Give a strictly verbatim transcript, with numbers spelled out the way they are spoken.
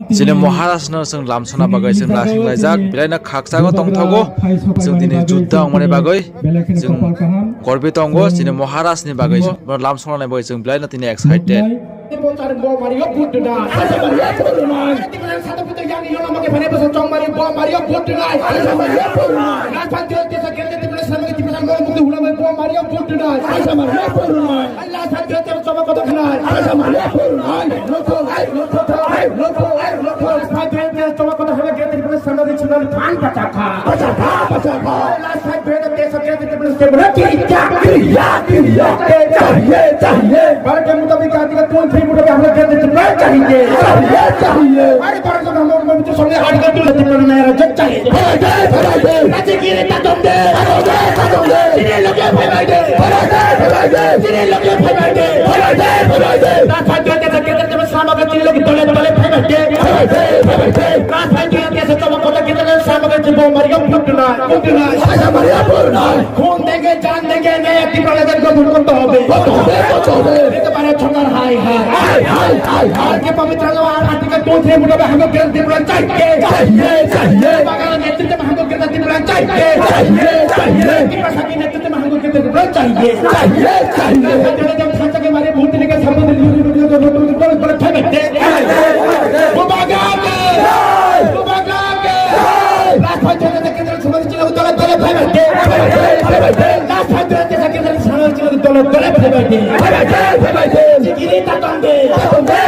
Chini Maharaj no chwng lamsona bagwi chwng lasing laijak, belai no khakchangno tongthogo. Chwng tini juddha wngmani bagwi chwng gorbi tongo, chini Maharaj ni bagwi lamsona bagwi chwng belai no tini excited. Bharat के मुताबिक article to three मुताबिक हम लोग गैर नेतृत्व चाहिए। चाहिए, चाहिए। अरे, भारत का हम लोग में तो सबसे आर्टिकल टू थ्री मुताबिक नया राज्य चाहिए। फैलाइए, फैलाइए। राज्य की नेता तुम दे। खत्म दे, खत्म दे। चीनी लोग ये फैलाइए। फैलाइए, फैलाइए। चीनी लोग ये फैलाइए। फैलाइए, फैलाइए। राजधानी के अंदर के अंदर में शाम के चीनी लोग तले तले फैलाइए। फैलाइए, फैलाइए। राजधानी के अंदर से चमक को कितने शाम के चीनी बोल मारियो फुटना, फुटना। ऐसा मारियो फुटना। खून देंगे, जान देंगे, नया तिप्रा लेकर को दूर करते होंगे। करते होंगे, करते होंगे। ये तो मारे छोटा हाय, हाय। हाय, हाय, हाय, हाय। भारत के पवित्र लोहार आर्टिकल टू थ्री मुताबिक हमको गैर तिप्रा चाहिए। चाहिए, चाहिए। बागान नेतृत्व में हमको गैर तिप्रा चाहिए। चाहिए, चाहिए। तिप्रा साथी नेतृत्व में हमको गैर तिप्रा चाहिए। चाहिए, चाहिए। जब खाचा के मारे भूत निकल सब बुबागा के, बुबागा के। राजधानी के अंदर समाज चिन्ह तले तले फैलाइए। फैलाइए, फैलाइए। राजधानी के अंदर समाज चिन्ह तले तले फैलाइए। फैलाइए, फैलाइए। चिकिरी तातंगे। तातंगे,